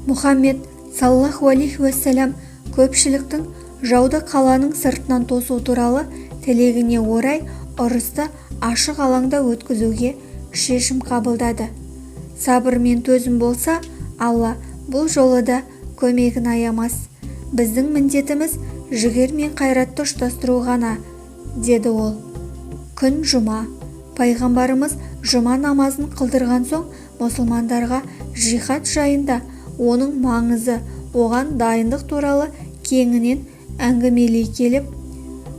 Мұхаммед саллаллаху алейхи уассалам көпшіліктің жауды қаланың сыртынан тосу туралы тілегіне орай ұрысты ашық алаңда өткізуге шешім қабылдады. Сабыр мен төзім болса, Алла бұл жолы да көмегін аямас. Біздің міндетіміз жігер мен қайратты ұштастыру ғана, деді ол. Күн жұма. Пайғамбарымыз жұма намазын қылдырған соң, мұсылмандарға жихад жайында, оның маңызы, оған дайындық туралы кеңінен әңгімелей келіп,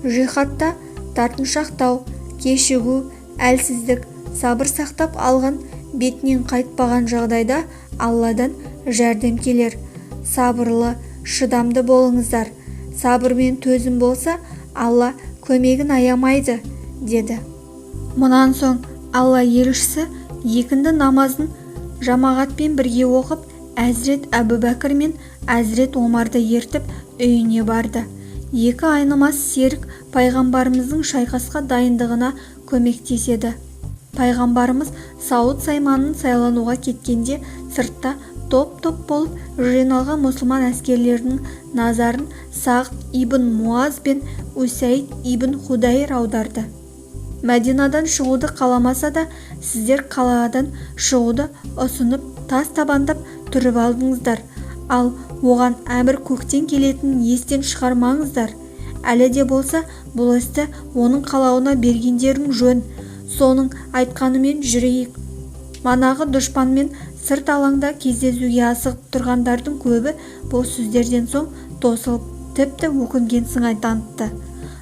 жихадта тартыншақтау, кешігу, әлсіздік, сабыр сақтап алған бетінен қайтпаған жағдайда Алладан жәрдем келер. Сабырлы, шыдамды болыңыздар. Сабыр мен төзім болса, Алла көмегін аямайды, деді. Мұнан соң Алла елшісі екінді намазын жамағатпен бірге оқып, Әзірет Әбубәкір мен Әзірет Омарды ертіп үйіне барды. Екі айнымас серік пайғамбарымыздың шайқасқа дайындығына көмектеседі. Пайғамбарымыз сауыт сайманын сайлануға кеткенде, сыртта топ-топ болып жиналған мұсылман әскерлерінің назарын Сағд ибн Муаз бен Усәйд ибн Худайр аударды. Мәдинадан шығуды қаламаса да, сіздер қаладан шығуды ұсынып, тас табандап тұрып алдыңыздар. Ал оған әмір көктен келетінін естен шығармаңыздар. Әлі де болса бұл істі оның қалауына бергендерің жөн. Соның айтқанымен жүрейік. Манағы дұшпанмен сырт алаңда кездесуге асығып тұрғандардың көбі бұл сөздерден соң тосылып, тіпті өкінген сыңай танытты.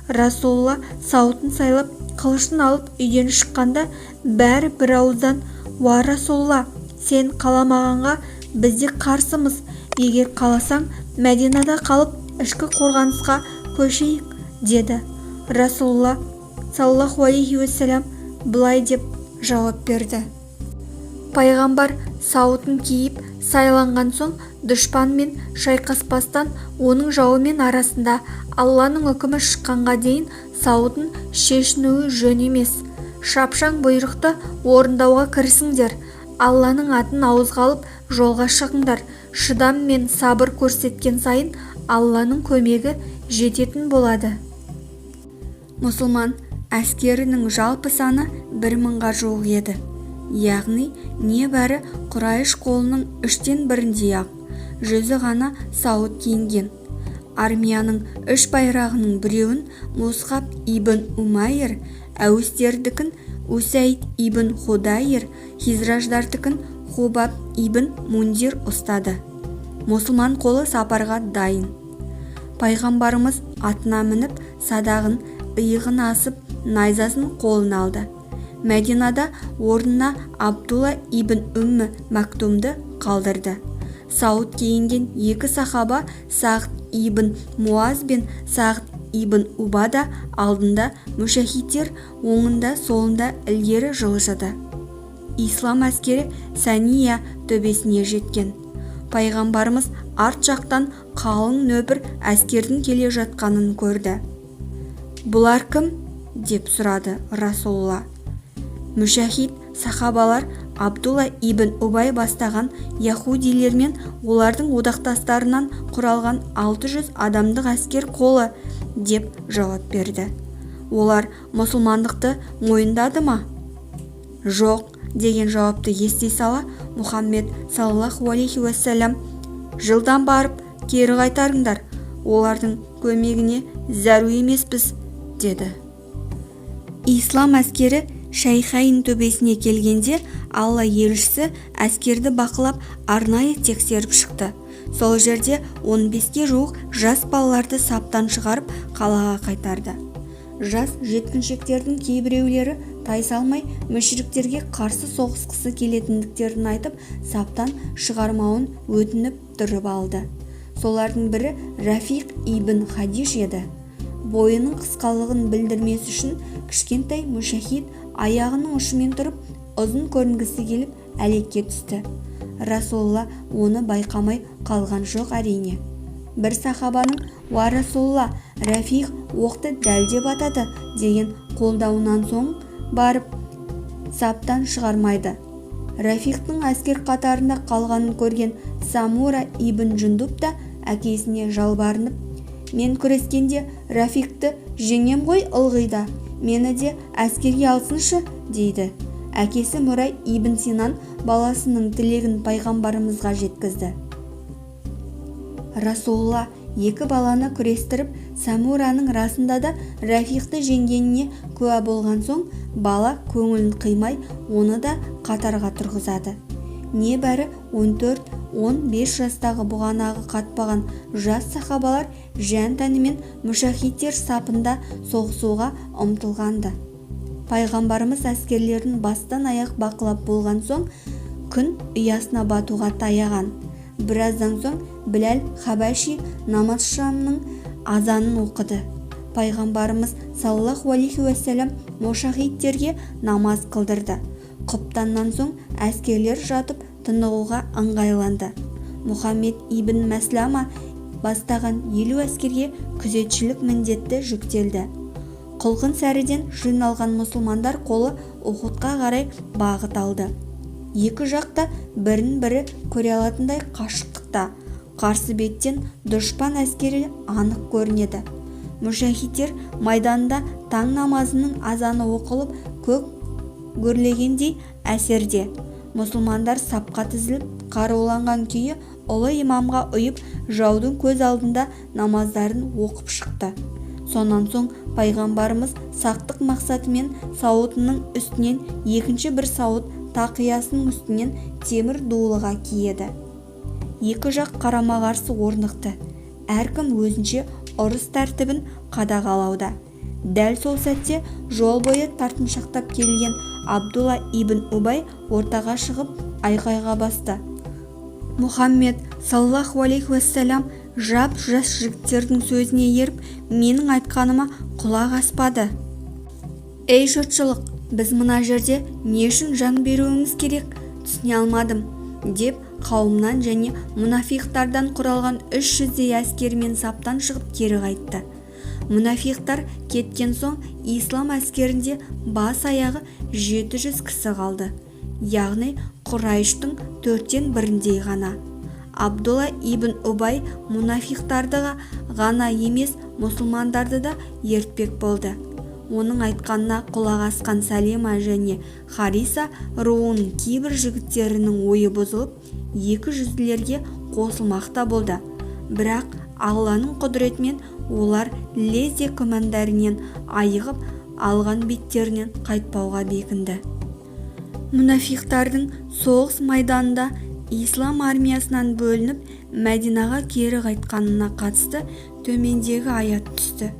Расулалла сауытын сайлап, қылышын алып үйден шыққанда, бәрі бір ауыздан: «Уа Расулалла, сен қаламағанға біз де қарсымыз. Егер қаласаң, Мәдинада қалып, ішкі қорғанысқа көшейік», – деді. Расулалла саллаллаху алейхи уассалам былай деп жауап берді. Пайғамбар сауытын киіп сайланған соң, дұшпанмен шайқаспастан, оның жауымен арасында Алланың үкімі шыққанға дейін сауытын шешінуі жөн емес. Шапшаң бұйрықты орындауға кірісіңдер. Алланың атын ауызға алып, жолға шығыңдар. Шыдам мен сабыр көрсеткен сайын Алланың көмегі жететін болады. Мұсылман әскерінің жалпы саны 1000-ға жуық еді, яғни небәрі құрайш қолының үштен біріндей-ақ, 100-і ғана сауыт киінген. Армияның үш байрағының біреуін Мусғаб ибн Умайр, әуістердікін Усәйд ибн Худайр, хизраждардікін Хубаб ибн Мундир ұстады. Мұсылман қолы сапарға дайын. Пайғамбарымыз атына мініп, садағын иығына асып, найзасын қолына алды. Мәдинада орнына Абдулла ибн Үммі Мәктумды қалдырды. Сауыт киінген екі сахаба, Сағд ибн Муаз бен Сағд ибн Убада алдында, мүшәһиттер оңында, солында ілгері жылжыды. Ислам әскері Сәния төбесіне жеткен. Пайғамбарымыз арт жақтан қалың нөпір әскердің келе жатқанын көрді. «Бұлар кім?» – деп сұрады Расулалла. Мүшәһид сахабалар Абдулла ибн Убай бастаған яхудилер мен олардың одақтастарынан құралған 600 адамдық әскер қолы, деп жауап берді. «Олар мұсылмандықты мойындады ма?» «Жоқ», – деген жауапты ести сала, Мұхаммед саллаллаху алейхи уассалам: «Жылдам барып кері қайтарыңдар, олардың көмегіне зәру емеспіз», – деді. Ислам әскері Шәйхайн төбесіне келгенде, Алла елшісі әскерді бақылап, арнайы тексеріп шықты. Сол жерде 15-ке жуық жас балаларды саптан шығарып, қалаға қайтарды. Жас жеткіншектердің кейбіреулері тайсалмай, мүшриктерге қарсы соғысқысы келетіндіктерін айтып, саптан шығармауын өтініп тұрып алды. Солардың бірі Рафиқ ибн Хадиш еді. Бойының қысқалығын білдірмес үшін кішкентай мүшәһид аяғының ұшымен тұрып, ұзын көрінгісі келіп әлекке түсті. Расулалла оны байқамай қалған жоқ, әрине. Бір сахабаның: «Уа Расулалла, Рафиқ оқты дәлдеп атады», – деген қолдауынан соң барып саптан шығармайды. Рафиқтың әскер қатарында қалғанын көрген Самура ибн Жүндуб та әкесіне жалбарынып, «Мен күрескенде Рафикті жеңем ғой ылғи да, мені де әскерге алсыншы», дейді. Әкесі Мұрай ибн Синан баласының тілегін пайғамбарымызға жеткізді. Расулалла екі баланы күрестіріп, Самураның расында да Рафиқты жеңгеніне куә болған соң, бала көңілін қимай, оны да қатарға тұрғызады. Небәрі 14-15 жастағы бұғанағы қатпаған жас сахабалар жан-тәнімен мүжахидтер сапында соғысуға ұмтылған-ды. Пайғамбарымыз әскерлерін бастан аяқ бақылап болған соң, күн ұясына батуға таяған. Біраздан соң Біләл Хабаши намазшамның азанын оқыды. Пайғамбарымыз саллаллаху алейхи уассалам мушахидтерге намаз қылдырды. Құптаннан соң әскерлер жатып тынығуға ыңғайланды. Мұхаммед ибн Мәслама бастаған 50 әскерге күзетшілік міндетті жүктелді. Құлқын сәріден жиналған мұсылмандар қолы Ухудқа қарай бағыт алды. Екі жақ та бірін-бірі көре алатындай қашықтықта. Қарсы беттен дұшпан әскері анық көрінеді. Мүжахидтер майданында таң намазының азаны оқылып, көк гүрлегендей әсерде. Мұсылмандар сапқа тізіліп, қаруланған күйі ұлы имамға ұйып, жаудың көз алдында намаздарын оқып шықты. Сонан соң пайғамбарымыз сақтық мақсатымен сауытының үстінен екінші бір сауыт, тақиясының үстінен темір дулыға киеді. Екі жақ қарама-қарсы орнықты. Әркім өзінше ұрыс тәртібін қадағалауда. Дәл сол сәтте жол бойы тартыншақтап келген Абдулла ибн Убай ортаға шығып айқайға басты. Мұхаммед саллаллаху алейхи уассалам жап-жас жігіттердің сөзіне еріп, менің айтқаныма құлақ аспады. Ей жұртшылық, біз мына жерде не үшін жан беруіміз керек, түсіне алмадым, деп қауымнан және мұнафиқтардан құралған 300-дей әскермен саптан шығып кері қайтты. Мұнафиқтар кеткен соң ислам әскерінде бас-аяғы 700 кісі қалды, яғни Құрайыштың 1/4-індей ғана. Абдулла ибн Убай мұнафиқтарды ғана емес, мұсылмандарды да ертпек болды. Оның айтқанына құлақ асқан Салема және Хариса руының кейбір жігіттерінің ойы бұзылып, екі жүзділерге қосылмақта болды. Бірақ Алланың құдіретімен олар лезде күмәндарынан айығып, алған беттерінен қайтпауға бекінді. Мұнафиқтардың соғыс майданында ислам армиясынан бөлініп, Мәдинаға кері қайтқанына қатысты төмендегі аят түсті.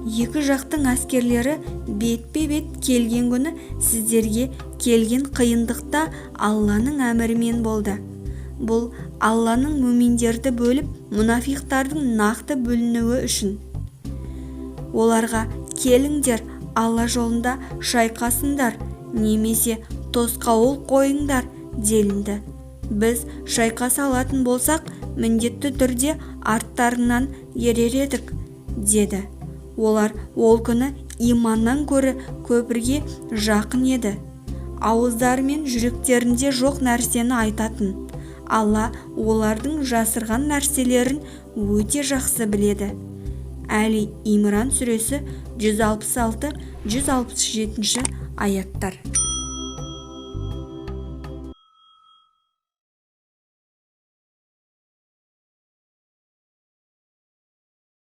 Екі жақтың әскерлері бетпе-бет келген күні сіздерге келген қиындықта Алланың әмірімен болды. Бұл Алланың мүминдерді бөліп, мұнафиқтардың нақты бөлінуі үшін. Оларға келіңдер, Алла жолында шайқасыңдар немесе тосқауыл қойыңдар делінді. Біз шайқаса алатын болсақ, міндетті түрде арттарыңнан ерер едік, деді. Олар ол күні иманнан көрі көпірге жақын еді. Ауыздары мен жүректерінде жоқ нәрсені айтатын. Алла олардың жасырған нәрселерін өте жақсы біледі. Әли Имран сүресі 166-167 аяттар.